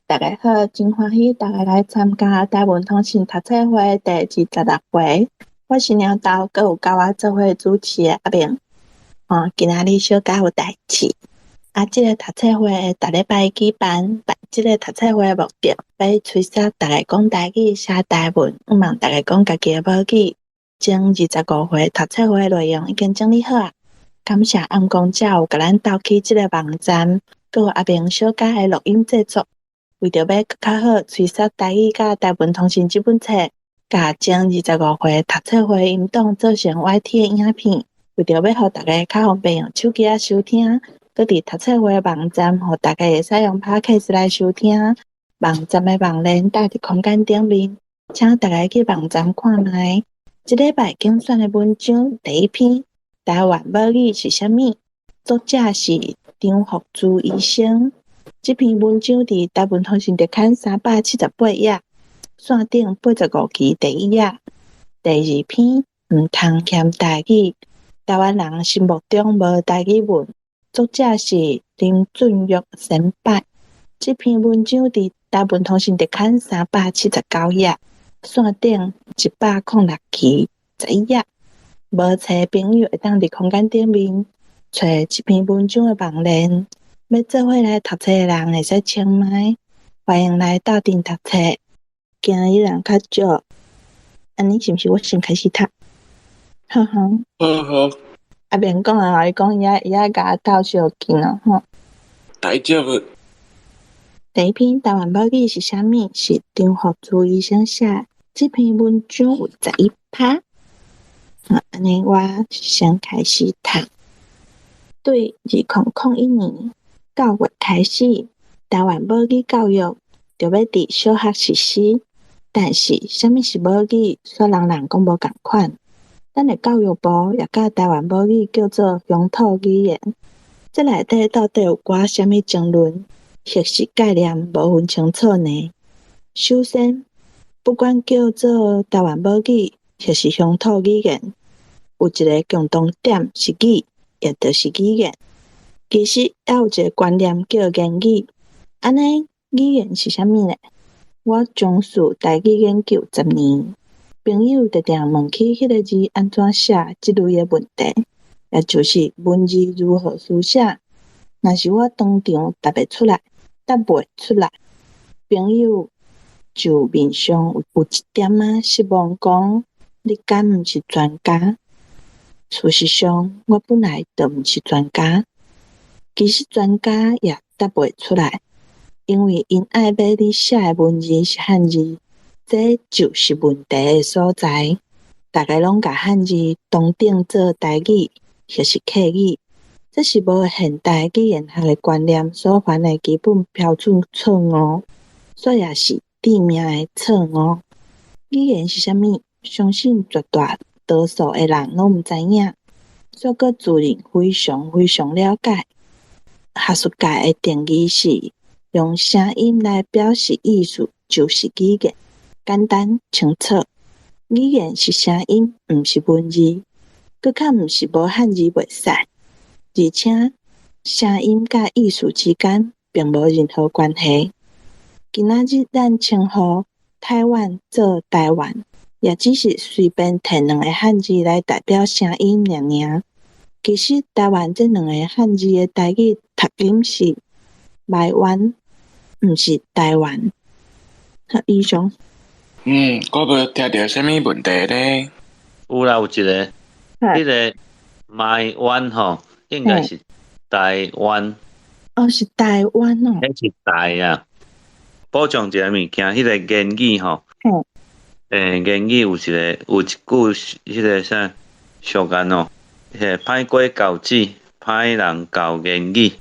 大家好，真歡喜大家來參加台文通信讀冊會第26回。我是貓豆，閣有佮我做伙主持的阿明。哦，今仔日小可有代誌。啊，這个讀冊會逐禮拜舉辦，這个讀冊會的目的，欲催促大家講台語、寫台文，向望大家講家己的母語。前25回讀冊會內容已經整理好啊。感謝暗公才有共咱鬥起這个網站，閣有阿明小可的錄音製作。為著欲閣較好催促台語佮台文通信這本冊，共前25回讀冊會音檔做成 YT 的影片，為著欲予大家較方便用手機仔收聽，閣佇讀冊會網站，予大家會使用 Podcast 來收聽。網站的網連搭佇空間頂面，請大家去網站看覓。這禮拜揀選的文章第一篇，台灣母語是啥物？作者是張福珠醫生。這篇文章佇台文通訊特刊378頁，線頂85期第一頁。第二篇，毋通嫌台語，台灣人心目中無台語文。作者是林俊玉先輩。這篇文章佇台文通訊特刊379頁，線頂106期11頁。無冊朋友會當佇空間頂面揣這篇文章的網連。欲做伙來讀冊的人會使請麥，歡迎來鬥陣讀冊。今日人較少，按呢是毋是我先開始讀？好好。好好。阿明講啊，伊講伊愛共我鬥相共哦，吼。大丈夫。第一篇台灣母語是啥物？是張福珠醫生寫。這篇文章有11趴。按呢我先開始讀。對2001年9月開始，台灣母語教育就欲佇小學實施。但是，啥物是母語，煞人人講無仝款。咱的教育部也共台灣母語叫做鄉土語言。這內底到底有寡啥物爭論，或是概念無分清楚呢？首先，不管叫做台灣母語，或是鄉土語言，有一个共同點是語，也就是語言。其實猶有一个觀念叫言語。按呢，語言是啥物呢？我從事台語研究10年，朋友常常問起彼个字按怎寫這類的問題，也就是文字如何書寫。若是我當場答袂出來，答袂出來，朋友就面上有一點仔失望，講你敢毋是專家？事實上，我本來就毋是專家。其實專家也答袂出來，因為𪜶愛欲你寫的文字是漢字，這就是問題的所在。大家攏共漢字當頂做台語或是客語，這是無現代語言學的觀念所犯的基本標準錯誤，煞也是致命的錯誤。語言是啥物？相信絕大多數的人攏毋知影，煞閣自認非常非常了解。學術界的定義是用聲音來表示意思，就是語言。簡單清楚。語言是聲音，毋是文字，閣較毋是無漢字袂使。而且聲音佮意思之間並無任何關係。今仔日咱稱呼台灣做台灣，也只是隨便提兩個漢字來代表聲音爾爾。其實台灣這兩個漢字的台語讀音是台灣，毋是台灣。好，以上。我無聽著啥物問題咧。有啦，有一个，彼个台灣吼，應該是台灣。哦，是台灣哦。彼是台啊。補充一个物件，彼个言語吼，言語有一个，有一句彼个啥俗諺哦，彼个歹雞咬舌，歹人教言語。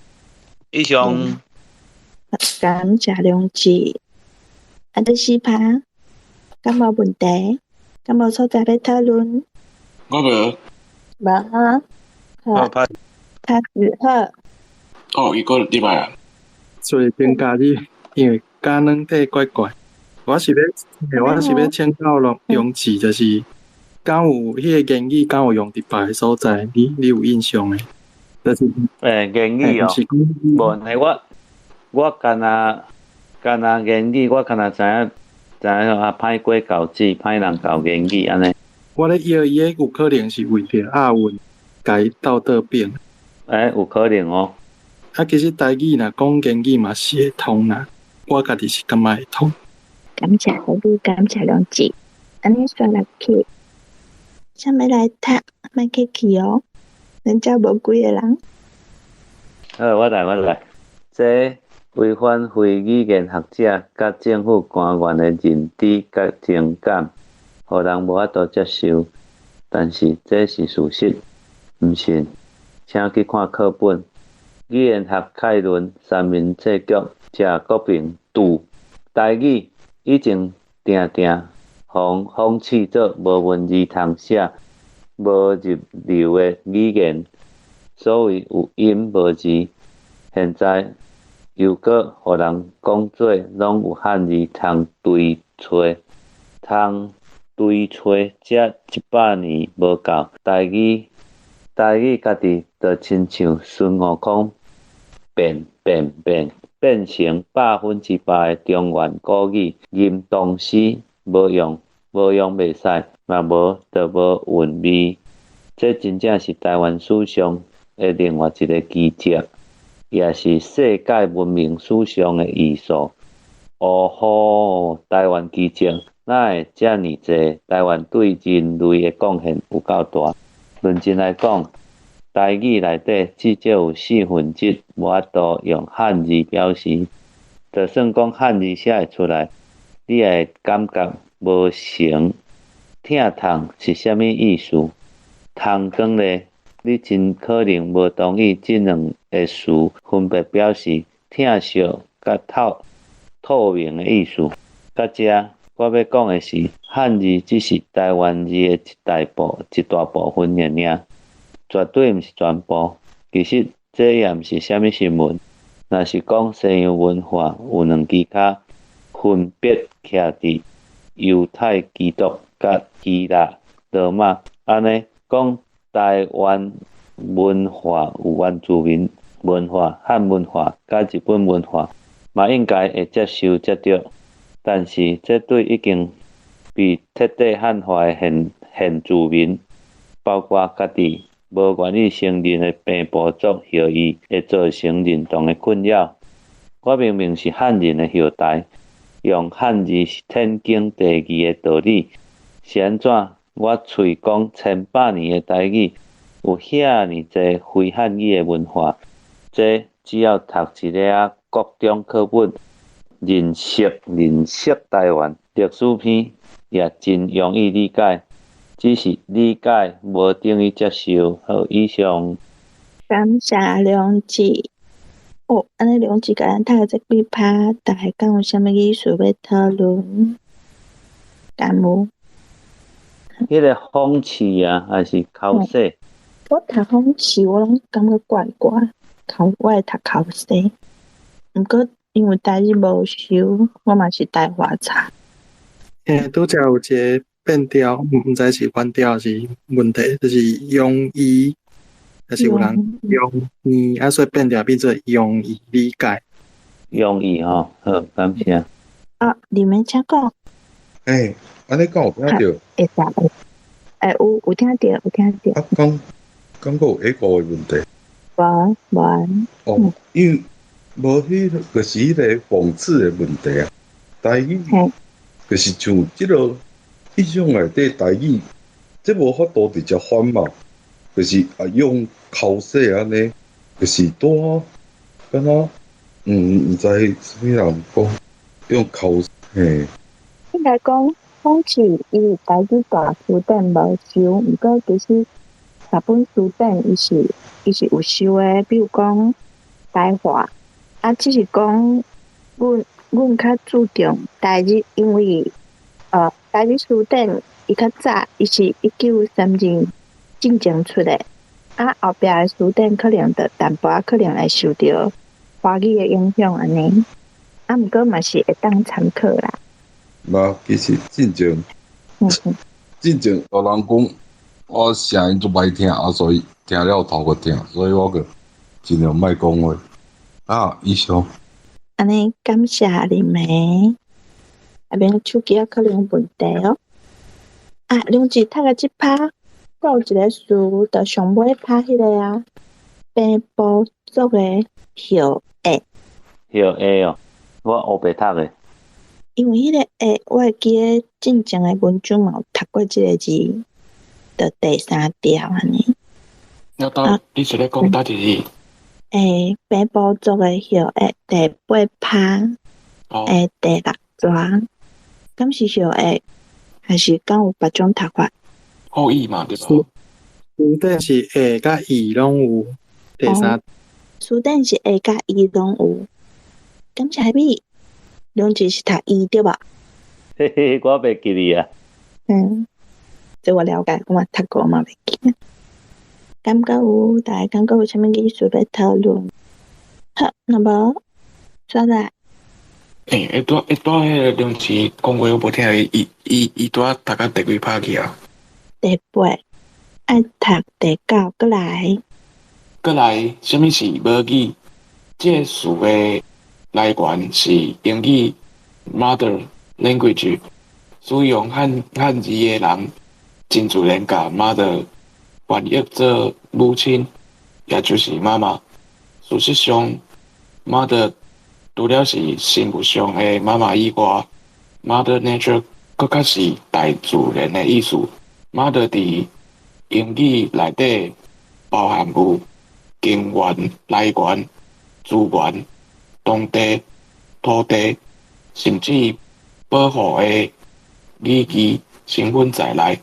以上。感謝良志。啊，第四趴，敢無問題？敢無所在欲討論？我無。無哈。好，拍。拍字好。哦，伊閣入來啊。隨便教你，因為加軟體怪怪。我是欲請教良志，就是敢有彼个言語敢有用佇別个所在？你有印象的？就是言語哦，無呢，我敢若敢若言語，我敢若知影知影啊，歹過教子，歹人教言語按呢。我咧臆伊有可能是為著押韻，共伊鬥倒變。欸，有可能哦。啊，其實台語若講言語嘛是會通啦，我家己是感覺會通。感謝何你，感謝良志，按呢煞落去，啥物來讀？莫客氣哦，咱遮無幾个人。好，我來，我來。這違反非語言學者佮政府官員的認知佮情感，予人無法度接受。但是這是事實，毋信，請去看課本《語言學概論》三民制局謝國平著。台語以前定定予諷刺做無文字通寫、無入流的語言，所謂有音無字。現在又閣予人講做攏有漢字通對揣，通對揣，才100年無夠。台語台語家己就親像孫悟空變變變，變成100%的中原古語，吟唐詩無用，無用袂使，嘛無就無韻味。這真正是台灣史上的另外一个奇蹟，也是世界文明史上的異數。哦吼，台灣奇蹟，哪會遮爾濟？台灣對人類的貢獻有夠大。論真來講，台語內底至少有1/4無法度用漢字表示。就算講漢字寫會出來，你也會感覺無成。疼痛是啥物意思？通光咧，你真可能無同意這兩个詞分別表示疼惜佮透透明的意思。到遮，我欲講的是，漢字只是台灣字的一大部分爾爾，絕對毋是全部。其實，這也毋是啥物新聞。若是講西洋文化有兩支跤，分別徛佇猶太基督佮希臘羅馬，按呢講台灣文化有原住民文化、漢文化佮日本文化，嘛應該會接受才對。但是，這對已經被徹底漢化的現住民，包括家己無願意承認的平埔族後裔，會造成認同的困擾。我明明是漢人的後代，用漢字是天經地義的道理。是按怎？我喙講千百年的台語，有遐爾濟非漢語的文化，這只要讀一下國中課本，認識台灣歷史篇，也真容易理解。只是理解無等於接受。好，以上。感謝良志。哦，按呢良志共咱讀的這幾趴，大家敢有啥物意思欲討論？敢無？彼个諷刺啊，還是剾洗？我讀諷刺，我攏感覺怪怪。剾我會讀剾洗，毋過因為台語無修，我嘛是台話差。欸，拄才有一个變調，毋知是原調還是問題，就是容易，還是有人容易，啊，所以變調變做容易理解。容易吼，好，感謝。啊，你們請講。欸，按呢講有聽著？會使，欸，有聽著，有聽著。啊，講講閣有下個的問題。無無。哦，因為無彼個，就是彼個諷刺的問題啊。台語就是像這个印象內底台語，這無法度直接翻嘛，就是啊用剾洗按呢，就是拄好，敢若毋知啥物人講用剾嘿。應該講諷刺伊台語大辭典無收，毋過其實日本辭典伊是有收的，比如講台話，啊，只是講阮較注重台日，因為台日辭典伊較早，伊是1932進前出的，啊後壁的辭典可能就淡薄仔可能會受著華語的影響按呢，啊毋過嘛是會當參考啦。無，其實進前，進前有人講我聲音足歹聽，啊，所以聽了頭閣疼，所以我閣盡量莫講話。啊，以上。按呢感謝你們。阿明手機可能有問題哦。啊，兩字讀到這拍，我有一个詞，就上尾拍彼个啊，平埔族的葉下。葉下哦，我烏白讀的。因為彼个下，我會記得進前的文章嘛有讀過這个字，就第三條按呢。我到你是咧講佗一字？欸，平埔族的葉下第八拍，第六段，敢是葉下，還是敢有別種讀法？好意嘛，對無？詞典是下佮意攏有，第三。詞典是下佮意攏有，感謝你，兩字是讀意對無？嘿嘿，我袂記得啊。嗯，這我了解，我嘛讀過嘛袂記得。感覺有，大家感覺有啥物意思欲討論？好，那無，煞來。欸，會拄彼个兩字講話我無聽伊伊伊拄仔讀到第幾拍去啊？第八，愛讀第九，閣來。閣來，啥物是母語？這个詞的來源是英語 mother language，使用漢漢字的人，真自然共 mother 翻譯做母親，也就是媽媽。事實上，mother 除了是生物上的媽媽以外，mother nature 閣較是大自然的意思。mother 佇英語內底包含有根源、來源、資源、當地、土地，甚至保護的語義成分在內。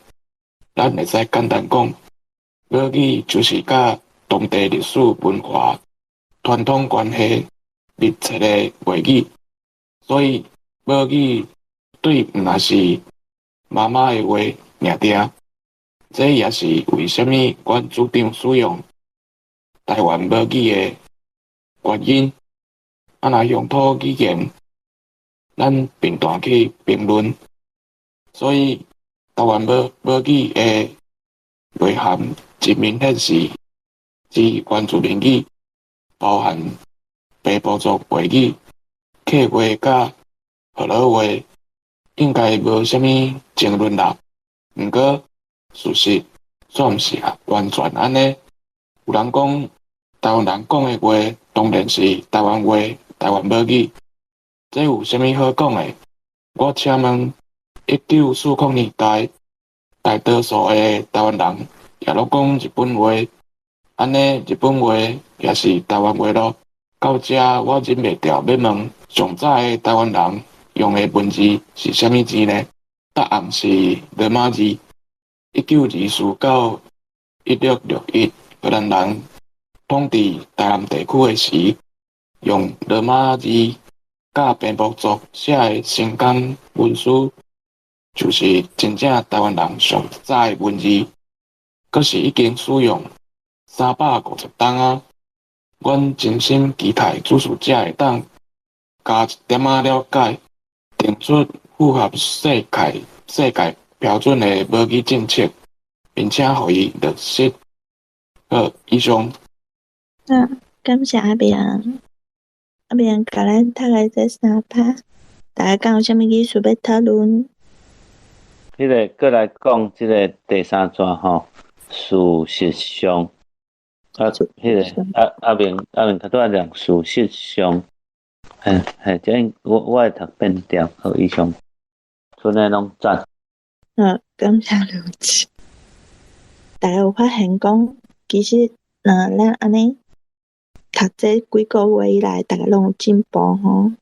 咱會使簡單講，母語就是佮當地歷史文化、傳統關係密切的話語。所以母語對毋若是媽媽的話爾爾。這也是為啥物阮主張使用台灣母語的原因。啊，若鄉土語言，咱並斷去評論。所以台灣母母語的內涵真明顯是指原住民語，包含平埔族話語、客話佮河洛話，應該無啥物爭論啦。毋過事實煞毋是完全按呢。有人講台灣人講的話，當然是台灣話、台灣母語，這有啥物好講的？我請問，1940年代，大多數的台灣人也攏講日本話，按呢日本話也是台灣話囉。到這我忍袂牢欲問，上早的台灣人用的文字是啥物字呢？答案是羅馬字。1924到1661，荷蘭人統治台南地區的時，用羅馬字佮平埔族寫的新港文書，就是真正台灣人上早的文字，閣是已經使用350冬啊！阮真心期待主事者會當加一點仔了解，定出符合世界世界標準的母語政策，並且予伊落實。好，以上。嗯，感謝阿明，阿明共咱讀的這三拍，大家敢有啥物意思欲討論？彼个閣來講，這个第三段吼，事實上，啊，彼个阿阿明阿明較拄仔念事實上，嘿嘿，這我我會讀變調，好，以上，賰的攏讚。嗯，感謝兩位。大家有發現講，其實，咱按呢讀這幾個月以來，大家攏有進步吼，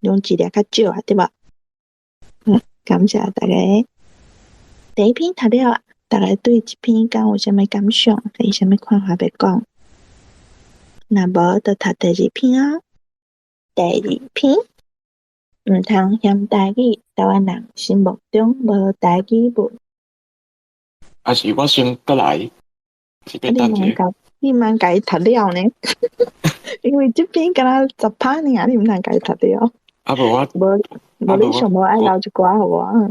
用字量較少啊，對無？嗯，感謝大家。第一篇讀了，大家對這篇敢有啥物感想？有啥物看法欲講？若無，就讀第二篇啊。第二篇，毋通嫌台語，台灣人心目中無台語文。還是我先閣來？你毋通共伊讀了呢？因為這篇敢若10拍爾，你毋通共伊讀了。啊無我，無無你上無愛留一寡予我。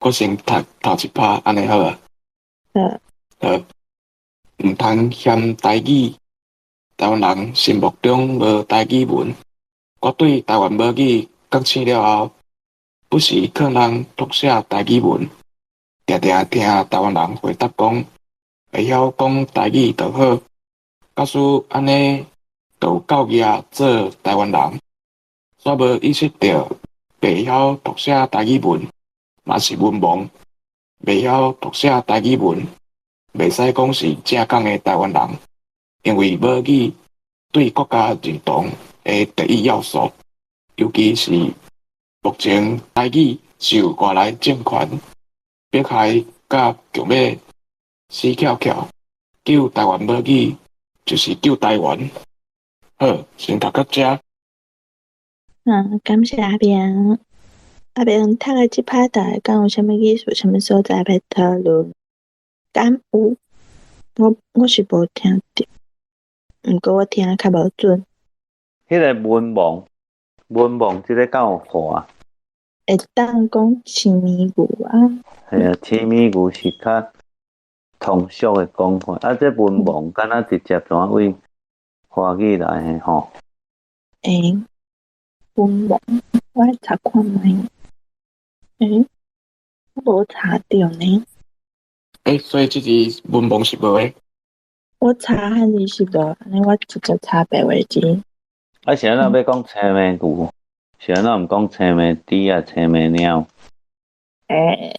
我先讀頭一拍，按呢好無？好。好。毋通嫌台語，台灣人心目中無台語文。我對台灣母語覺醒了後，不時勸人讀寫台語文，定定聽台灣人回答講，會曉講台語就好。假使按呢，就有夠額做台灣人，煞無意識著袂曉讀寫台語文，嘛是文盲，袂曉讀寫台語文，袂使講是正港的台灣人，因為母語對國家認同的第一要素，尤其是目前台語受外來政權迫害佮強欲死翹翹，救台灣母語就是救台灣。好，先讀到遮。嗯，感謝阿明。阿明讀的這趴大家敢有啥物意思？啥物所在欲討論？敢有？我是無聽著，毋過我聽較無準。彼个文盲，文盲這个敢有看？會當講青物牛啊？係啊，青物牛是較通俗的講法，啊，這文盲敢若直接怎位華語來的吼？欸，文盲，我來查看覓。欸，我無查著呢。欸，所以這字文盲是無的。我查漢字是無，按呢我直接查白話字。啊，是按怎欲講青牝牛？是按怎毋講青牝豬啊，青牝貓？欸，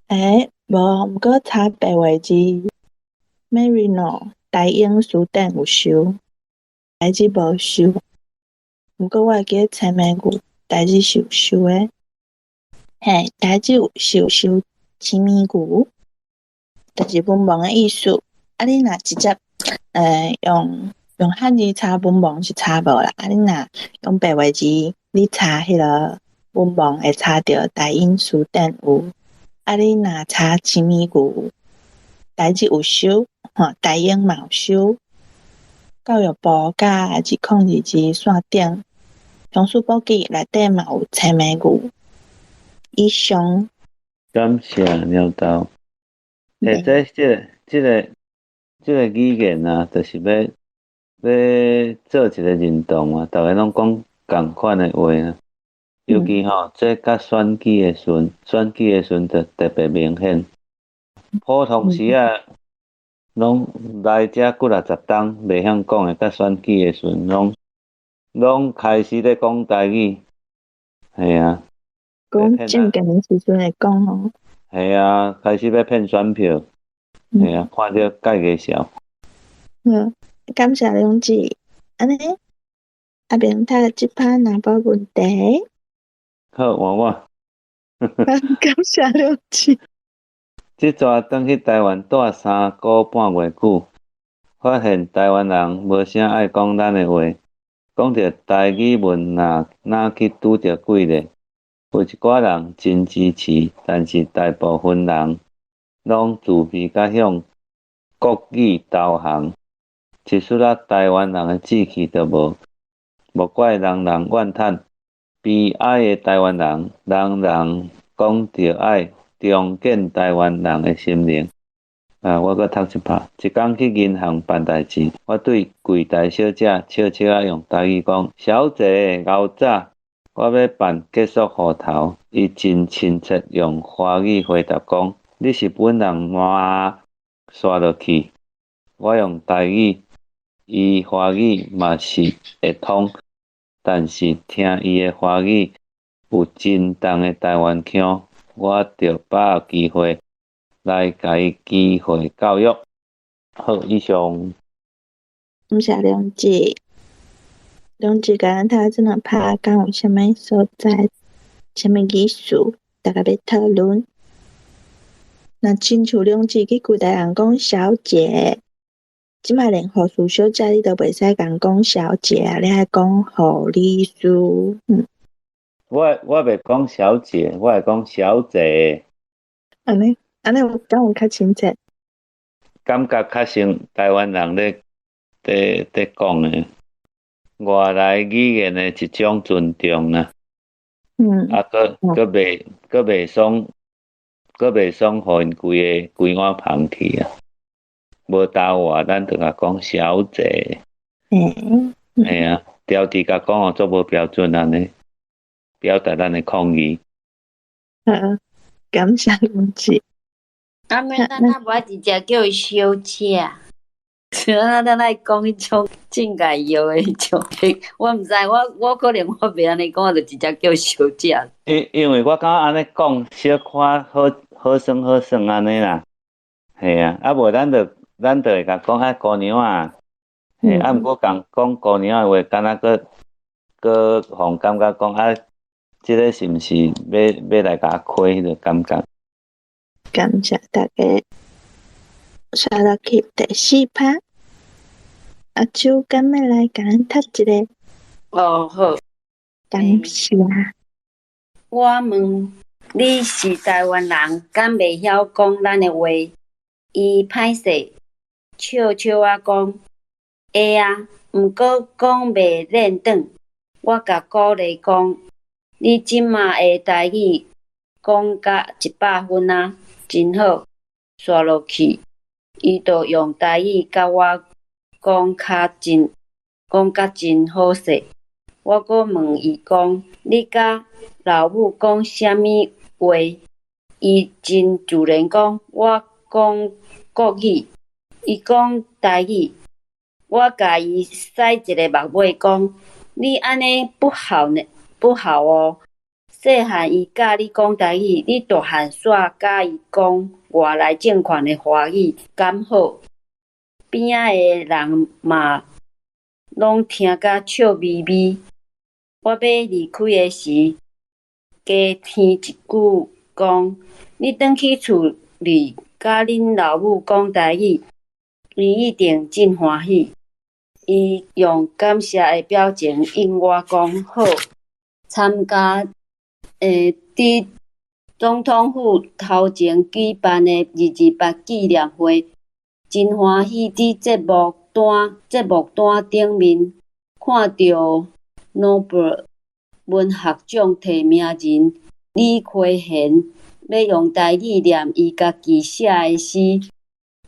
欸，無，毋過查白話字，Merino 台英詞典有收，台字無收。毋過我會記得青牝牛台字是有收的，嘿，台字有收收青牝牛，就是文盲的意思。啊，你若直接用漢字查文盲是查無啦，啊，你若用白話字，你查彼个文盲會查著台英詞典有。啊，你若查青牝牛，台字有收，吼，台英嘛有收。教育部佮2022線頂，鄉事簿記內底嘛有青牝牛。以上。感謝尿豆。欸，這個語言啊，就是欲做一个認同啊，逐个攏講仝款的話啊。尤其吼，這佮選舉的時陣，選舉的時陣就特別明顯。普通時啊，攏來遮幾若十冬袂曉講的，佮選舉的時陣，攏開始咧講台語。係啊。講正經的時陣會講吼。係啊，開始欲騙選票。係啊，看著蓋個笑。嗯，感謝兩姊。按呢，阿明讀這趴若無問題。好，換我。感謝兩姊。這逝轉去台灣蹛3個半月久，發現台灣人無啥愛講咱的話，講著台語文若若去拄著幾个，有一寡人真支持，但是大部分人攏自卑佮向國語投降，一絲仔台灣人的志氣都無，莫怪人人怨嘆。悲哀的台灣人，人人講著愛重建台灣人的心靈。啊，我閣讀一拍。一工去銀行辦代誌，我對櫃台小姐笑笑仔用台語講：“小姐，𠢕早，我欲辦結束戶頭。”伊真親切用華語回答講：“你是本人嗎？”煞落去，我用台語，伊華語嘛是會通，但是聽伊的華語有真重的台灣腔，我著把握機會來共伊機會教育。好，以上。感謝兩姊，兩姊共咱讀這兩拍，敢有啥物所在，啥物意思？大家欲討論。若親像兩姊去櫃台人講小姐，這擺連護士小姐你都袂使共講小姐啊，你愛講護理師。我袂講小姐，我會講小姐。按呢按呢有敢有較親切？感覺較像台灣人咧講的，外來語言的一種尊重啊。啊，閣袂爽，予𪜶規个規碗捧去啊！無答話，咱就共講小姐。嗯。嘿啊，調佇共講哦，足無標準按呢，表達咱的抗議。好，感謝文琪。啊，免咱仔無愛直接叫伊小姐。像咱愛講彼種真解藥的彼種，我毋知，我可能我袂按呢講，我就直接叫小姐。因為我感覺按呢講，小可好好耍好耍按呢啦。嘿啊，啊無咱就會共講啊姑娘啊，嘿，啊毋過講講姑娘的話，敢若閣閣予人感覺講啊，這个是毋是欲來共我虧彼个感覺？感謝大家。煞落去第四趴，阿秋敢欲來共咱讀一个？哦，好。感謝。我問你是台灣人，敢袂曉講咱的話？伊歹勢，笑笑仔講：會啊，毋過講袂輪轉。我共鼓勵講：你這馬的台語講甲100分啊，真好。煞落去，伊就用台語共我講甲真好勢。我閣問伊講：你佮老母講啥物話？伊真自然講：我講國語，伊講台語。我共伊使一个目尾講：你按呢不好呢，不好哦。細漢伊教你講台語，你大漢煞佮伊講外來政權的華語，敢好？邊仔的人嘛攏聽甲笑眯眯。我欲離開的時，加添一句講：你轉去厝裡佮恁老母講台語，伊一定真歡喜。伊用感謝的表情應我講好。參加佇總統府頭前舉辦的228紀念會，真歡喜佇節目單頂面看著諾貝爾文學獎提名人李魁賢欲用台語念伊家己寫的詩，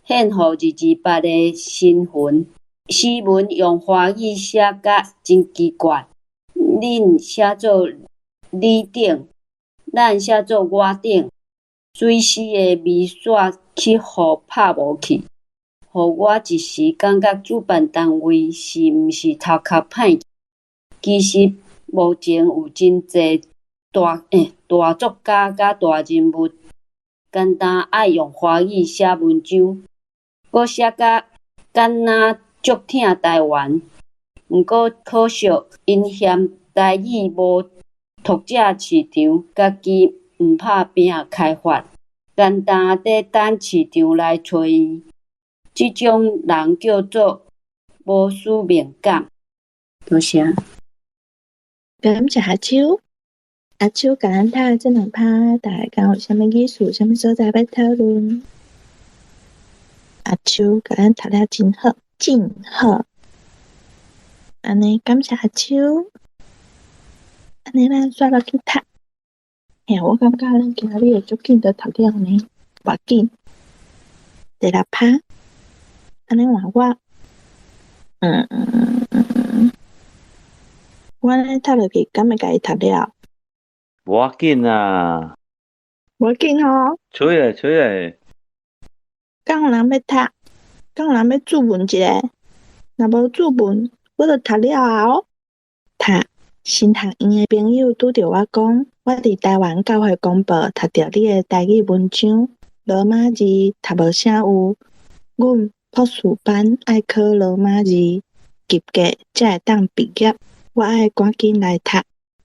獻予228的新聞。詩文用華語寫甲真奇怪，恁寫做你頂，咱寫做我頂，水死的微煞去予拍無去，予我一時感覺主辦單位是毋是頭殼歹去？其實目前有真濟大作家佮大人物，干焦愛用華語寫文章，閣寫甲敢若足疼台灣。毋過可惜，𪜶嫌台語無讀者市場，家己毋拍拼開發，干焦咧等市場來揣伊。這種人叫做無使命感。多謝。感謝阿秋，阿秋共咱讀這兩趴，大家敢有啥物意思？啥物所在欲討論？阿秋共咱讀了真好，真好。按呢感謝阿秋，按呢咱煞落去讀。嘿，我感覺咱今仔日會足緊就讀了呢，無要緊。第六趴，按呢換我，我按呢讀落去，敢會共伊讀了？無要緊啊，無要緊吼。吹咧吹咧。敢有人欲讀？敢有人欲注文一下？若無注文，我就讀了啊哦。讀神學院的朋友拄著我講，我佇台灣教會公報讀著你的台語文章，羅馬字讀無啥有。阮博士班愛考羅馬字，及格才會當畢業。我愛趕緊來讀，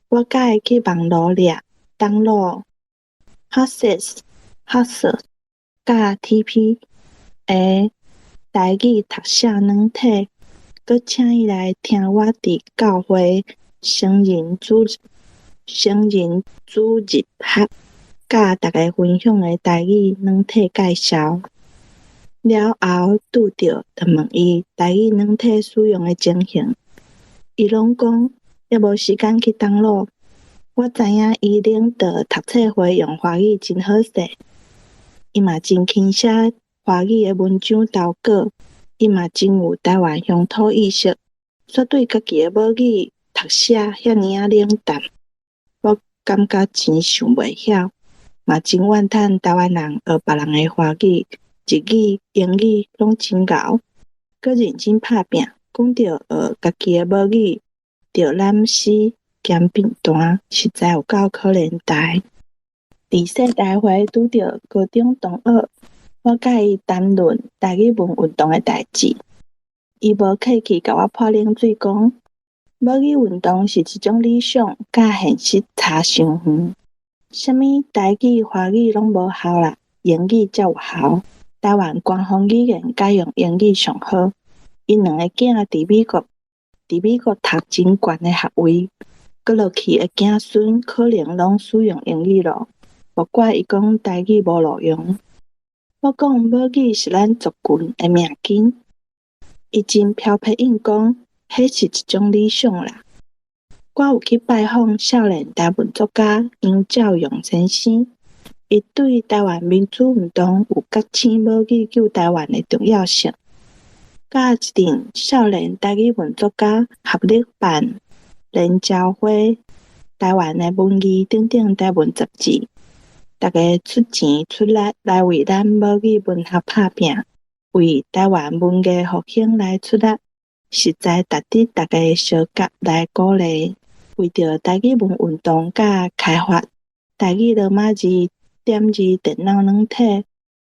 我佮伊去網路掠 download Hotsearch Hotsearch 佮 TP 的台語讀寫軟體，閣請伊來聽我佇教會成人主日學，佮逐家分享的台語軟體介紹。了後拄著就問伊台語軟體使用的情形，伊攏講猶無時間去 download。我知影伊領導讀冊會用華語真好勢，伊嘛真勤寫華語的文章投稿，伊嘛真有台灣鄉土意識。煞對家己的母語讀寫遐爾仔冷淡，我感覺真想袂曉，嘛真怨嘆台灣人學別人的華語、日語、英語攏真𠢕，閣認真拍拚，講著學家己的母語，著懶死兼貧惰，實在有夠可憐代。佇世大會拄著高中同學，我佮伊談論台語文運動的代誌，伊無客氣共我潑冷水講，母語運動是一種理想，佮現實差傷遠。啥物台語、華語攏無效啦，英語才有效。台灣官方語言改用英語上好。𪜶兩個囝佇美國讀真懸的學位，閣落去的囝孫可能攏使用英語囉。無怪伊講台語無路用。我講母語是咱族群的命根，伊真飄撇應講，彼是一種理想啦。我有去拜訪少年台文作家楊照陽先生，伊對台灣民主運動有覺醒母語救台灣的重要性。佮一陣少年台語文作家合力辦連朝會、台灣的文藝等等台文雜誌，逐家出錢出力來為咱母語文學拍拚，為台灣文藝復興來出力，實在值得逐家相佮來鼓勵。為著台語文運動佮開發台語羅馬字點字電腦軟體，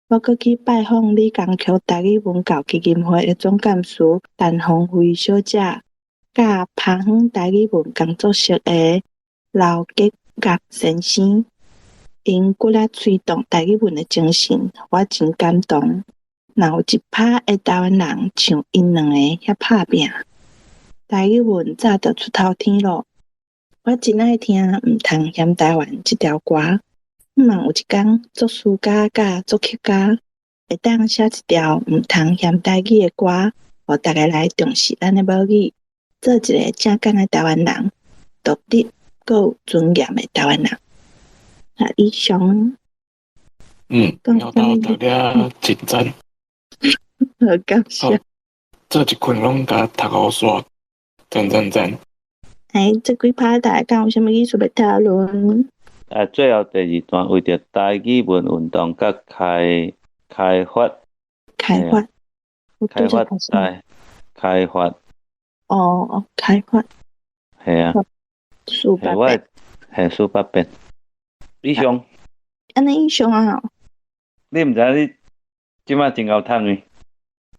我閣去拜訪理工局台語文教基金會的總幹事陳鳳慧小姐，佮拍遠台語文工作室的劉吉岳先生，𪜶骨力催動台語文的精神，予我真感動。若有一趴的台灣人像𪜶兩個遐拍拚，台語文早就出頭天囉。我真愛聽《毋通嫌台灣》這條歌，向望有一工作詞家佮作曲家會當寫一條毋通嫌台語的歌，予逐家來重視咱的母語，做一个正港的台灣人，獨立閣有尊嚴的台灣人。啊，以上。了到讀了真讚。好，感謝。這一群攏共讀予煞，讚讚讚。欸，這幾趴大家敢有啥物意思欲討論？啊，最後第二段為著台語文運動佮開發，開發，開發台，開發。哦，開發。係啊。數百遍。係數百遍。以上。按呢以上啊？你毋知你這擺真𠢕趁呢？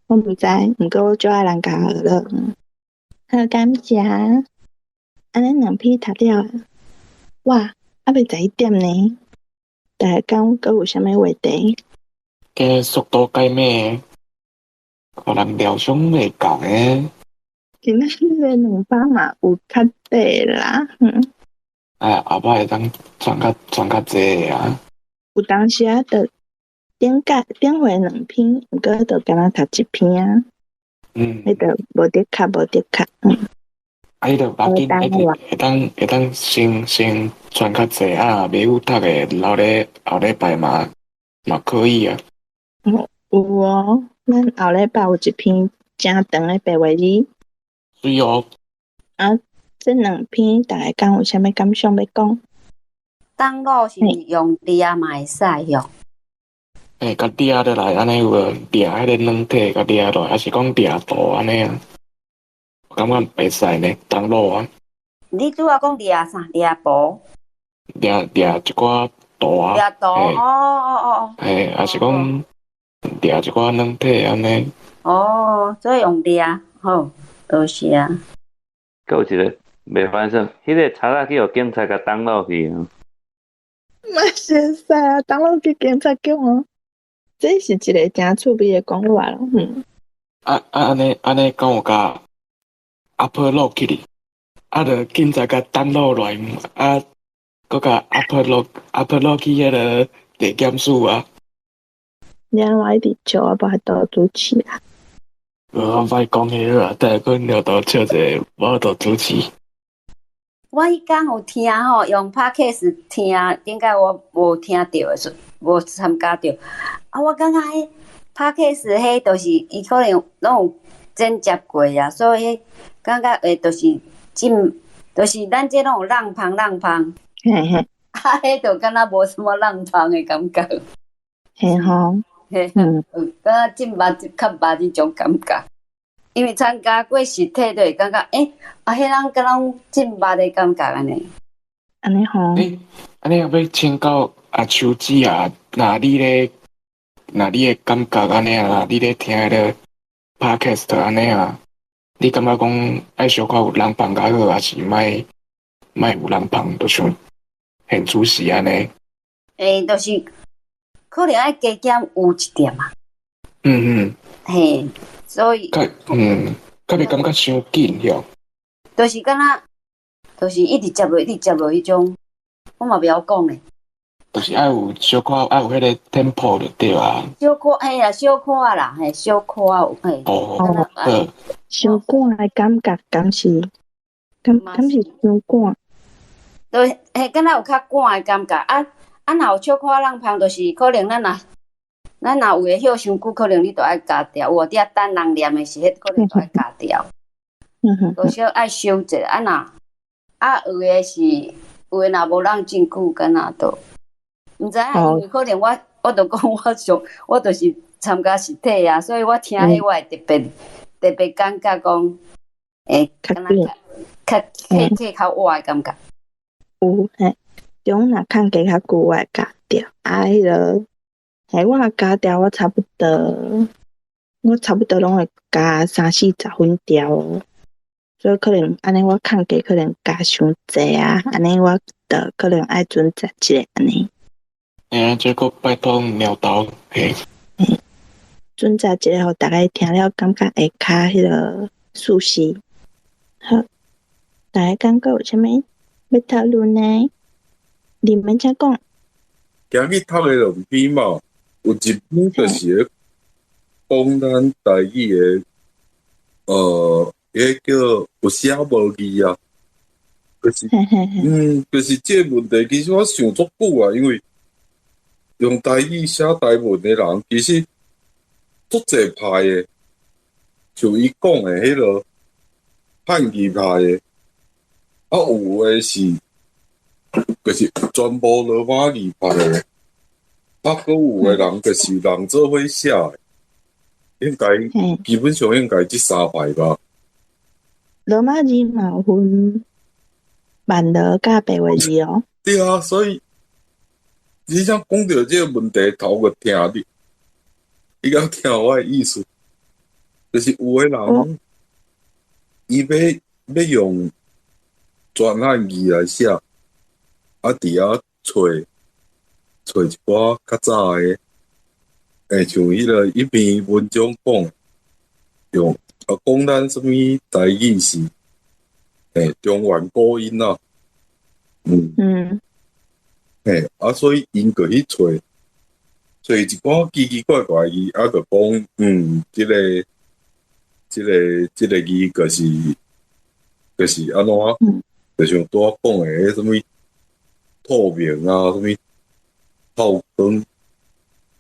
我毋知，毋過我足愛人共學了。好，感謝。按呢兩篇讀了，哇，猶未11點呢。大家敢閣有啥物話題？加速度解碼，予人料想袂到的。今仔日200嘛有較短啦。哎，後擺會當傳較濟的啊。有當時啊，就頂屆頂回兩篇，毋過就敢若讀一篇啊。彼就無的確，無的確。啊，彼就無要緊，會當先傳較濟啊，袂有讀的，留咧後禮拜嘛可以啊。有哦，咱後禮拜有一篇誠長的白話字。媠哦。啊，這兩篇大家敢有啥物感想欲講？當路是用掠嘛會使喲。欸，共掠落來，按呢有無？掠彼个軟體，共掠落來，抑是講掠圖按呢啊？我感覺袂使呢，當路啊。你拄仔講掠啥？掠圖？掠一寡圖啊。掠圖，哦哦哦。嘿，抑是講掠一寡軟體按呢。哦，所以用掠，好，多謝啊。閣有一个袂翻算，彼个賊仔去予警察共擋落去啊。嘛是會使啊，擋落去警察局哦。這是一个誠趣味的講法咯。啊啊，按呢，敢有共 upload 起哩？啊，著警察共擋落來，啊，閣共 upload 去彼个地檢署啊。你按怎一直笑，我無法度主持啊。無，我莫講彼个啊，等下閣尿道笑一下，無法度主持。我彼工有聽吼，用 Podcast 聽，頂擺我無聽著的，無參加著。啊，我感覺彼 Podcast 彼就是伊可能攏有剪接過啊，所以感覺會就是進，就是咱這攏有浪芳浪芳，嘿嘿，啊，彼就敢若無啥物浪芳的感覺。嘿吼，嘿，嗯，敢若進肉較肉這種感覺，因為參加過實體就會感覺，欸，啊，彼人敢若進肉的感覺按呢。按呢吼。欸，按呢欲請教阿秋子啊，若你咧，若你的感覺按呢啊，你咧聽彼个 podcast 按呢啊，你感覺講愛小可有人放較好，抑是莫莫有人放，就像現主時按呢？欸，就是可能愛加減有一點啊。嗯嗯。嘿，所以。較嗯，較袂感覺傷緊哟。就是敢若，就是一直接落，一直接落彼種，我嘛袂曉講咧。就是愛有小可愛有彼个 tempo 就對啊。小可嘿啦，小可啦，嘿，小可有嘿。哦，好。傷趕的感覺，敢是，敢敢是傷趕。對，嘿，敢若有較趕的感覺啊啊！若有小可人芳，就是可能咱若咱若有的歇傷久，可能你著愛加調。有佇遐等人念的時，彼可能著愛加調。嗯哼。就小愛收者啊，若啊有的是有的，若無人真久，敢若都毋知影，因為可能我我著講我上我就是參加實體啊，所以我聽彼我會特別特別感覺講，欸，敢若較較較較活的感覺。有嘿，中若空加較久，我會加調啊，彼个嘿，我加調我差不多，我差不多攏會加三四十分調，所以可能按呢我空格可能加傷濟啊，按呢我就可能愛準則一下按呢。欸，這閣拜託貓頭嘿。準則一下，予逐家聽了感覺會較彼个舒適。好，逐家感覺有啥物欲討論呢？你們請講。今日讀的兩篇嘛，有一篇就是咧講咱台語的，彼個叫有寫無字啊，就是，嗯，就是這個問題，其實我想足久啊，因為用台語寫台文的人，其實足濟派的，像伊講的彼个漢字派的，啊，有的是，就是全部羅馬字派的，啊，閣有的人就是人做伙寫的，應該基本上應該這三派吧。羅馬字嘛有分萬羅佮白話字哦。對啊，所以你像講著這個問題，頭閣疼你，你敢聽我的意思？就是有的人，伊欲用全漢字來寫，啊，佇遐揣揣一寡較早的，欸，像彼个一篇文章講，用啊講咱啥物台語是，欸，中原古音啊，嗯，嗯，欸，啊，所以𪜶就去揣揣一寡奇奇怪怪的字，啊，就講，嗯，這个這个這个字就是就是按怎，就像拄仔講的彼啥物透明啊，啥物透光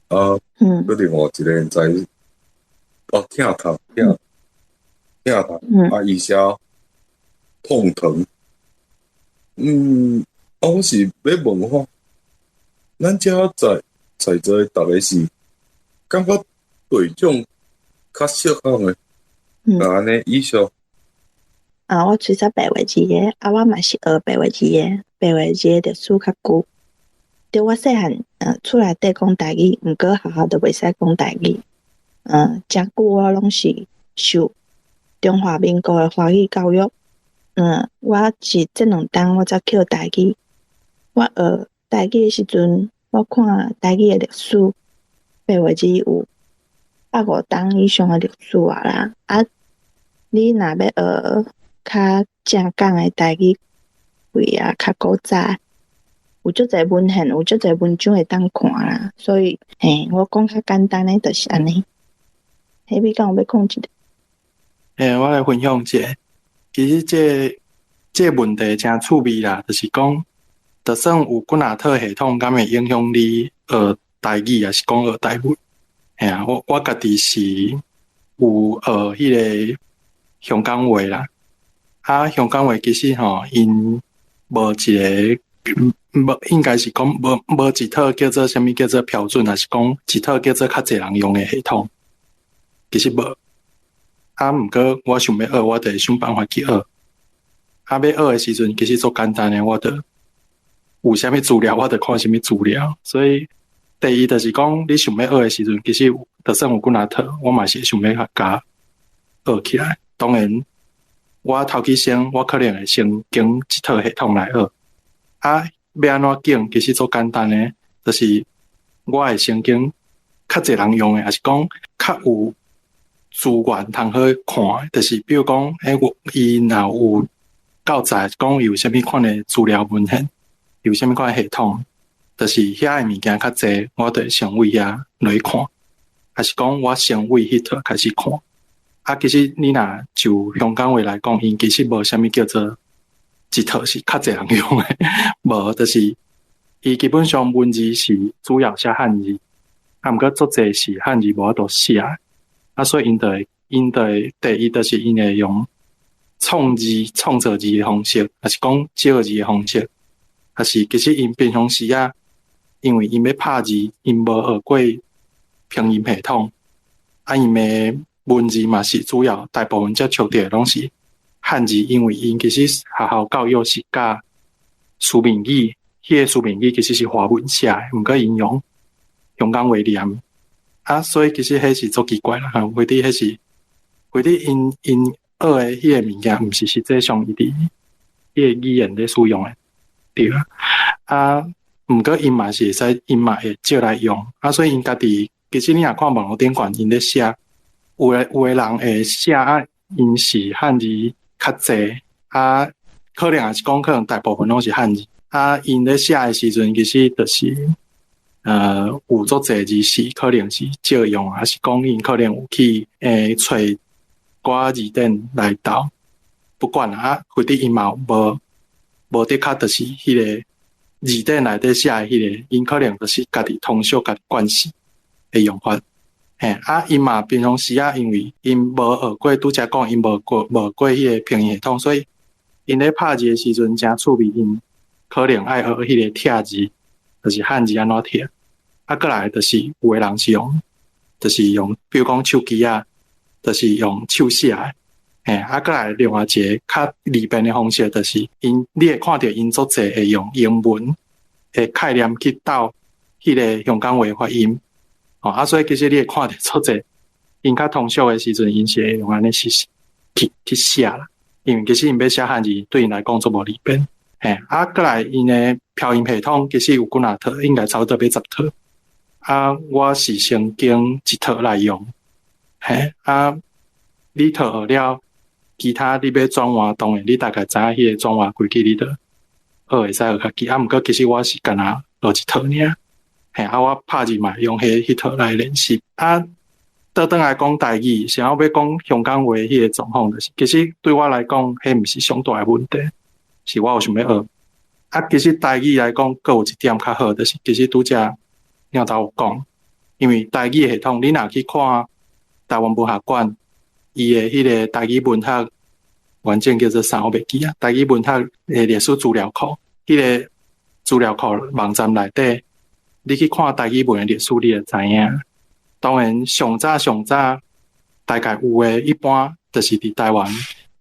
啊，閣另外一个毋知，哦，疼痛疼疼痛，啊，伊寫痛疼，嗯，啊，我是欲問看，咱遮在在座的逐个是感覺對種較適合的，按呢以上。啊，我吹煞白話字的，啊，我嘛是學白話字的，白話字的歷史較久。對我細漢，厝內底講台語，毋過學校都袂使講台語。嗯，誠久我攏是受中華民國的華語教育。嗯，我是這兩冬我才學台語。我學台語的時陣，我看台語的歷史，白話字有150冬以上的歷史啊啦。啊，你若欲學較正港的台語話啊，較古早，有足濟文獻，有足濟文章會當看啦。所以，嘿，我講較簡單的就是按呢。彼敢有欲講一下？嘿，我來分享一下。其實這這個問題誠趣味啦，就是講，就算有幾若套系統，敢會影響你學台語，抑是講學台文？嘿啊，我我家己是有學彼個香港話啦。啊，香港話其實吼，𪜶無一個無，應該是講無一套叫做啥物叫做標準，抑是講一套叫做較濟人用的系統，其實無。啊，毋過我想欲學，我就會想辦法去學。啊，欲學的時陣，其實足簡單的，我就有啥物資料，我就看啥物資料。所以第一就是講，你想欲學的時陣，其實就算有幾若套，我嘛是想欲共學起來。當然，我頭起先，我可能會先揀一套系統來學。啊，欲按怎揀，其實足簡單的，就是我會先揀較濟人用的，抑是講較有資源通好看，就是比如講，欸，我伊若有教材，講伊有啥物款的資料文獻，有啥物款的系統，就是遐的物件較濟，我就會先為遐落去看，抑是講我先為彼套開始看。啊，其實你若就香港話來講，𪜶其實無啥物叫做一套是較濟人用的，無，就是伊基本上文字是主要寫漢字，啊，毋過足濟是漢字無法度寫，啊，所以𪜶就會第一就是𪜶會用創造字的方式，抑是講借字的方式，抑是其實𪜶平常時啊，因為𪜶欲拍字，𪜶無學過拼音系統，啊，𪜶的文字嘛是主要大部分接觸著的攏是漢字，因為𪜶其實學校教育是教書面語，彼個書面語其實是華文寫的，毋過𪜶用香港話念，啊，所以其實彼是足奇怪啦，吼，或者彼是，或者𪜶學的彼個物件，毋是實際上伊佇彼個語言咧使用的，對啊，啊，毋過𪜶嘛是會使，𪜶嘛會借來用，啊，所以𪜶家己其實你若看網路頂懸𪜶咧寫，有的人會寫啊，𪜶是漢字較濟，啊，可能也是講可能大部分攏是漢字，啊，𪜶咧寫的時陣其實就是，有足濟字是可能是借用，抑是講𪜶可能有去揣寡字典來鬥，不管啊，或者𪜶嘛無的確就是彼個字典內底寫的彼個，𪜶可能就是家己通俗、家己慣勢的用法。嘿，啊，𪜶嘛平常時啊，因為𪜶無學過，拄才講𪜶無過彼個拼音系統，所以𪜶咧拍字的時陣誠趣味，𪜶可能愛學彼個拆字，就是漢字按怎拆。啊，過來就是有的人是用，就是用，比如講手機啊，就是用手寫的。嘿，啊，過來另外一個較利便的方式，就是𪜶你會看著𪜶足濟會用英文的概念去鬥彼個香港話發音。哦，啊，所以其實你會看著足濟，𪜶較通俗的時陣，𪜶是會用按呢去寫啦。因為其實𪜶欲寫漢字，對𪜶來講足無利便。嘿，啊，過來𪜶的飄音系統其實有幾若套，應該差不多欲10套。啊，我是先揀一套來用。嘿，啊，你套學了，其他你欲轉換，當然你大概知影彼個轉換規矩，你就學會使學較緊。啊，毋過其實我是干焦學一套爾。嘿，啊，我拍字嘛用彼套來練習。啊，倒轉來講台語，想欲講香港話彼個狀況，就是其實對我來講，彼毋是上大的問題，是我有想欲學。啊，其實台語來講，閣有一點較好，就是其實拄才鳥頭有講，因為台語系統，你若去看台灣文學館，伊的彼個台語文學完整叫做啥？我袂記啊。台語文學的歷史資料庫，彼個資料庫網站內底，你去看台語文的歷史，你就知影。當然，上早上早，大概有的一般，就是佇台灣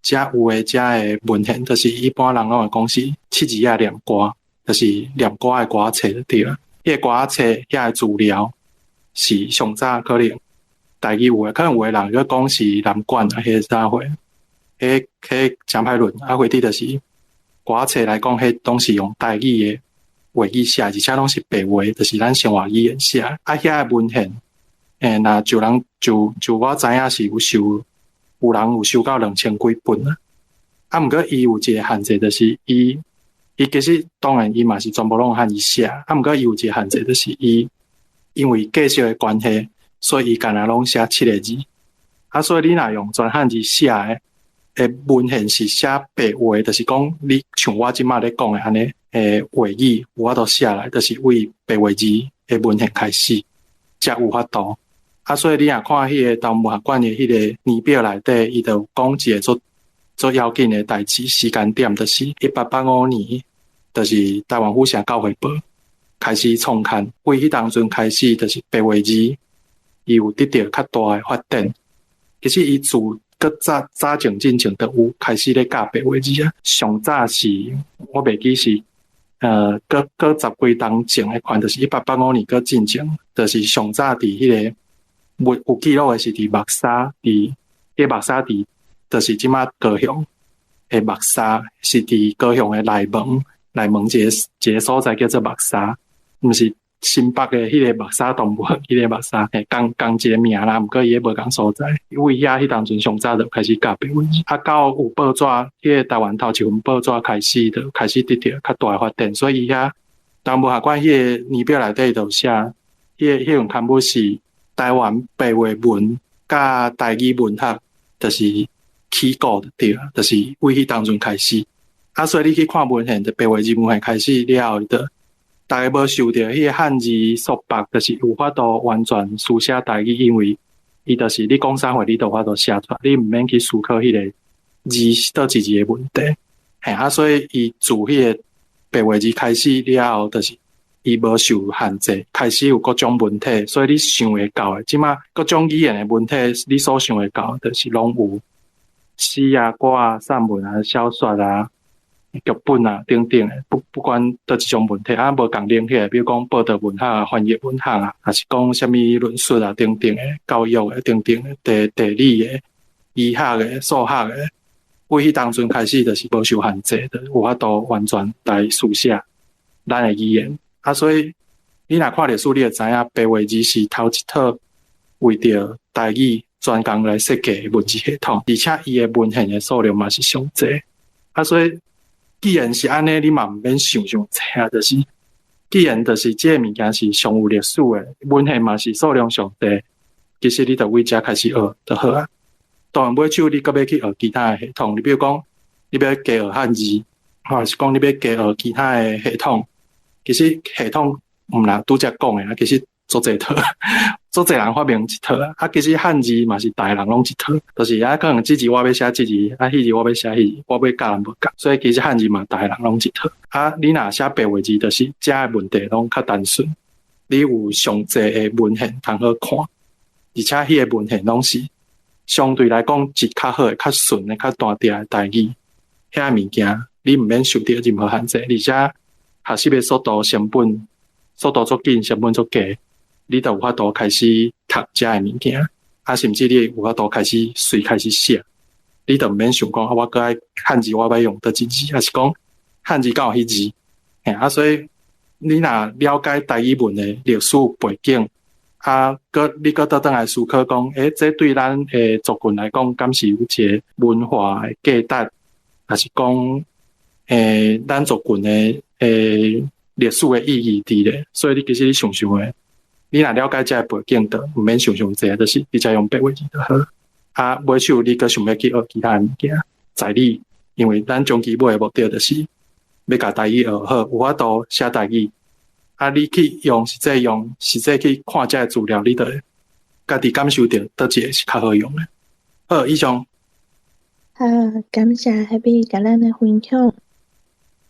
遮有的遮的文獻，就是一般人攏會講是七字仔念歌，就是念歌的歌冊就對啦。彼個歌冊遐的資料是上早可能台語有的，可能有的人閣講是南管啊，彼個啥貨，彼誠歹論啊，或者就是歌冊來講，彼攏是用台語的話語寫，而且攏是白話，就是咱生活語言寫。啊，遐的文獻，若就人就我知影是有收，有人有收到2000幾本啊。啊，毋過伊有一個限制，就是伊其實當然伊嘛是全部攏漢字寫，啊，毋過伊有一個限制，就是伊因為格式的關係，所以伊干焦攏寫七個字。啊，所以你若用全漢字寫的文獻是寫白話，就是講你像我這馬咧講的按呢話語有法度寫來，就是為白話字的文獻開始，才有法度。啊，所以你若看彼個台灣文學館的彼個年表內底，伊就有講一個足足要緊的代誌時間點，就是1885年，就是台灣府城教會報開始創刊，為彼當陣開始，就是白話字，伊有得著較大的發展。其實伊自閣早早前進前就有開始咧教白話字啊。上早是我袂記是，閣十幾冬前彼款，就是1885年閣進前，就是上早佇彼個有有記錄的是佇木柵，佇彼木柵佇，就是這馬高雄的木柵，是佇高雄的內門，內門一个一个所在叫做木柵，毋是新北的彼个木柵動物園，彼个木柵，嘿，仝仝一个名啦，毋過伊彼無仝所在。為遐彼當陣上早就開始教白話字，啊，到有報紙，彼个台灣頭一份報紙開始，就開始得著較大的發展，所以伊遐台灣文學館彼个年表內底就寫，彼個彼份刊物是台灣白話文佮台語文學，就是起鼓就對啊，就是為彼當陣開始。啊，所以你去看文獻，就白話字文獻開始了後，就逐家無受著彼個漢字束縛，就是有法度完全書寫台語，因為伊就是你講啥話，你都有法度寫出來，你毋免去思考彼個字是佗一字的問題。嘿啊，所以伊自彼個白話字開始了後，就是伊無受限制，開始有各種文體，所以你想會到的，這馬各種語言的文體，你所想會到，就是攏有詩啊、歌啊、散文啊、小說啊、劇本啊等等的，不不管佗一種文體，啊無仝冷起來，比如講報道文學啊、翻譯文學啊，抑是講啥物論述啊等等的、教育的等等的、地地理的、醫學的、數學的，為彼當陣開始就是無受限制的，有法度完全來書寫咱的語言。啊，所以你若看歷史，你就知影白話字是頭一套為著台語專工來設計的文字系統，而且伊的文獻的數量嘛是上濟。啊，所以既然是按呢，你嘛毋免想傷濟啊，就是既然就是這个物件是上有歷史的，文獻嘛是數量上濟，其實你就為遮開始學就好啊。當然尾手你閣欲去學其他的系統，你比如講你欲加學漢字，或是講你欲加學其他的系統，其實系統毋若拄才講的啊，其實足濟套，足濟人發明一套啊。啊，其實漢字嘛是逐个人攏一套，就是啊，可能這字我欲寫這字，啊，彼字我欲寫彼字，我欲教人無共，所以其實漢字嘛，逐个人攏一套。啊，你若寫白話字，就是遮的問題攏較單純，你有上濟的文獻通好看，而且彼个文獻攏是相對來講質較好的、較順的、較單調的台語，遐物件你毋免受著任何限制，而且學習的速度成本速度足緊，成本足低，你就有法度開始讀遮的物件，啊，甚至你有法度開始隨開始寫，你就毋免想講啊，我閣愛漢字我欲用佗一字，抑是講漢字敢有彼字，嘿啊，所以你若了解台語文的歷史背景，啊，閣你閣倒轉來思考講，欸，這對咱的族群來講，敢是有一個文化的價值，抑是講，欸，咱族群的欸歷史的意義佇咧？所以你其實你想想的，你若了解這个背景，就毋免想傷濟，就是直接用白話字就好。啊，尾手你閣想欲去學其他的物件，在你，因為咱終其尾的目的就是欲共台語學好，有法度寫台語。啊，你去用實際用實際去看這个資料，你就會家己感受著佗一个是較好用的。好，以上。好，感謝 Happy 共咱的分享。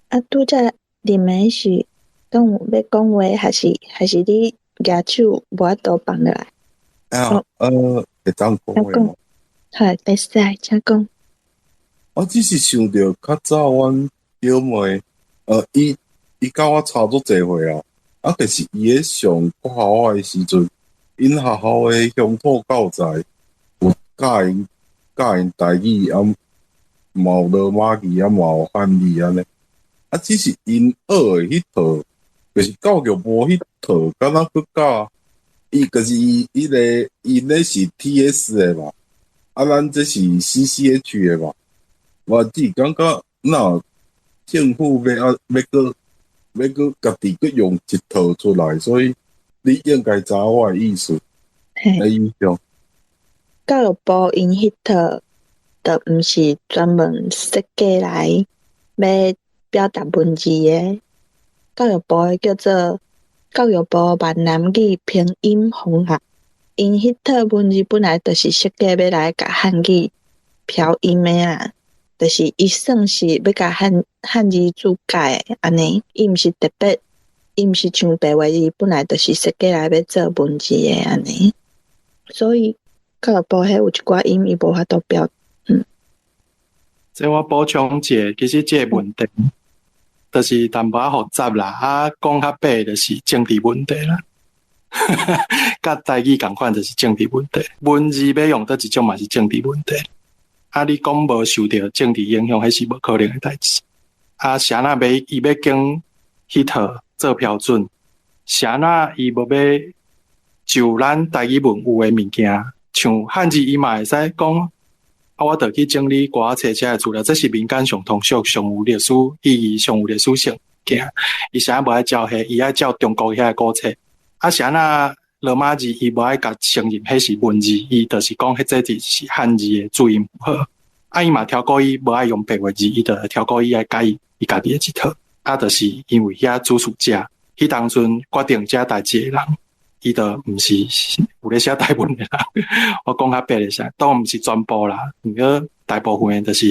啊，拄才林暝是敢有欲講話，還是還是你舉手無法度放落來？啊，會當講話無？好，會使，請講。我只是想著較早阮表妹，伊伊佮我差足濟歲啊，啊，可是伊咧上國校的時陣，𪜶學校的鄉土教材有教𪜶教𪜶台語，啊，嘛有羅馬字，啊，嘛有漢語按呢。啊，只是𪜶學的彼套，就是教育部彼套，敢若閣教伊，就是伊彼个𪜶咧是 TS 的嘛，啊，咱這是 CCH 的嘛。我只是感覺，若政府欲啊欲閣欲閣家己閣用一套出來，所以你應該知我的意思。嘿，以上。教育部𪜶彼套，就毋是專門設計來欲表達文字的。教育部的叫做教育部閩南語拼音方案， 𪜶彼套文字本來就是設計欲來共漢語標音的啦，就是伊算是欲共漢字注解的按呢，伊毋是特別，伊毋是像白話字本來就是設計來欲做文字的按呢，所以教育部彼有一寡音伊無法度標。這我補充一下，其實這個問題就是淡薄仔複雜啦。啊，講較白就是政治問題啦，佮台語仝款就是政治問題。文字欲用佗一種嘛是政治問題。啊，你講無受著政治影響，彼是無可能的代誌。啊，是按怎欲伊欲揀彼套做標準，是按怎伊無欲就咱台語文有的物件，像漢字伊嘛會使講。啊，我著去整理歌仔冊遮的資料，這是民間上通俗、上有歷史意義、上有歷史性物件。伊啥無愛照彼，伊愛照中國遐的古冊。啊，是按怎羅馬字，伊無愛共承認彼是文字，伊就是講彼這字是漢字的注音符號。啊，伊嘛超過伊無愛用白話字，伊就超過伊愛改伊家己的一套。啊，就是因為遐主事者，彼當陣決定這代誌的人，伊就毋是有咧寫台文的人。我講較白就是，當然毋是全部啦，毋過大部分的就是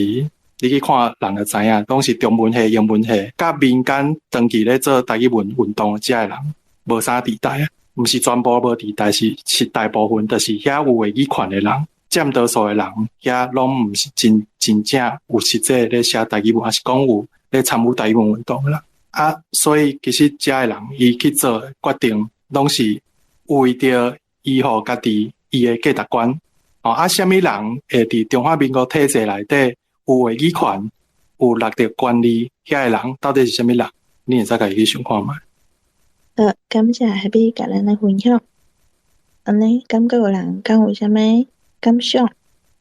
你去看人就知影，攏是中文系、英文系，佮民間長期咧做台語文運動遮的人，無啥佇台啊。毋是全部無佇台，是大部分，就是遐有話語權的人，佔多數的人，遐攏毋是真正有實際咧寫台語文，抑是講有咧參與台語文運動的人。啊，所以其實遮的人伊去做決定，攏是為著伊予家己伊的價值觀。哦，啊，啥物人會佇中華民國體制內底有話語權、有獲得權利，遐个人到底是啥物人？你會使家己去想看覓。好，感謝 Happy 共咱的分享。按呢，感覺有人敢有啥物感想，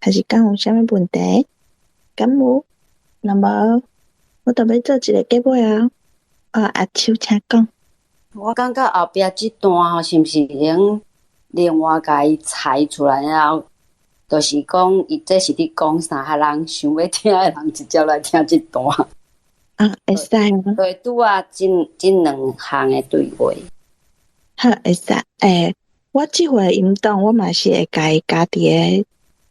還是敢有啥物問題？敢有？若無，我就欲做一个結尾啊。哦，阿秋請講。我感覺後壁這段吼，是毋是用另外共伊裁出來了後，就是講伊這是佇講啥，予人想欲聽的人直接來聽這段。啊，會使啊。對，拄仔這兩項的對話。好，會使。欸，我這回音檔我嘛是會共伊加佇个，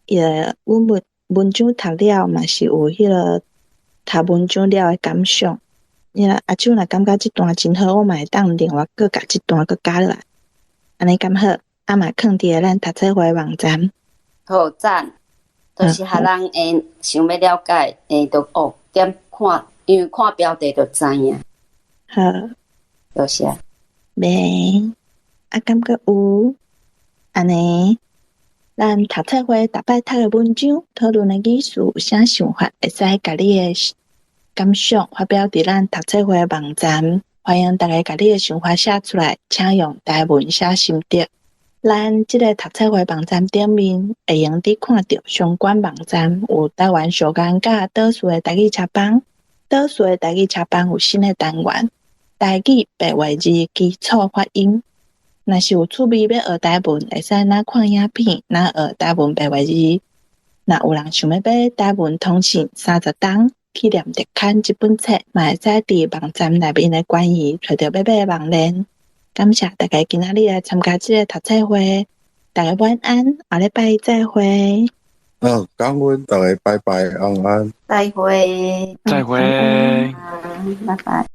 伊个阮文章讀了嘛是有彼个讀文章了的感想。你若阿秋若感覺這段真好，我嘛會當另外閣共這段閣加落來，按呢敢好？啊嘛囥佇個咱讀冊會網站。好讚，就是予人會想欲了解，會就哦點看，因為看標題就知影。好，多謝。袂，啊感覺有，按呢，咱讀冊會逐擺讀的文章，討論的語詞有啥想法，會使共你的感想發表佇咱讀冊會網站，歡迎大家共你的想法寫出來，請用台文寫心得。咱這个讀冊會網站頂面會用得看著相關網站，有台灣小港佮島嶼的台語插班，島嶼的台語插班有新的單元，台語白話字基礎發音。若是有趣味欲學台文，會使若看影片，若學台文白話字。若有人想欲買台文通信30冬紀念特刊這本冊，嘛會使佇網站內面的關於揣著欲買的網連。感謝大家今仔日來參加這个讀冊會，大家晚安，後禮拜再會。好，感恩大家，拜拜，安安。再會。再會。拜拜。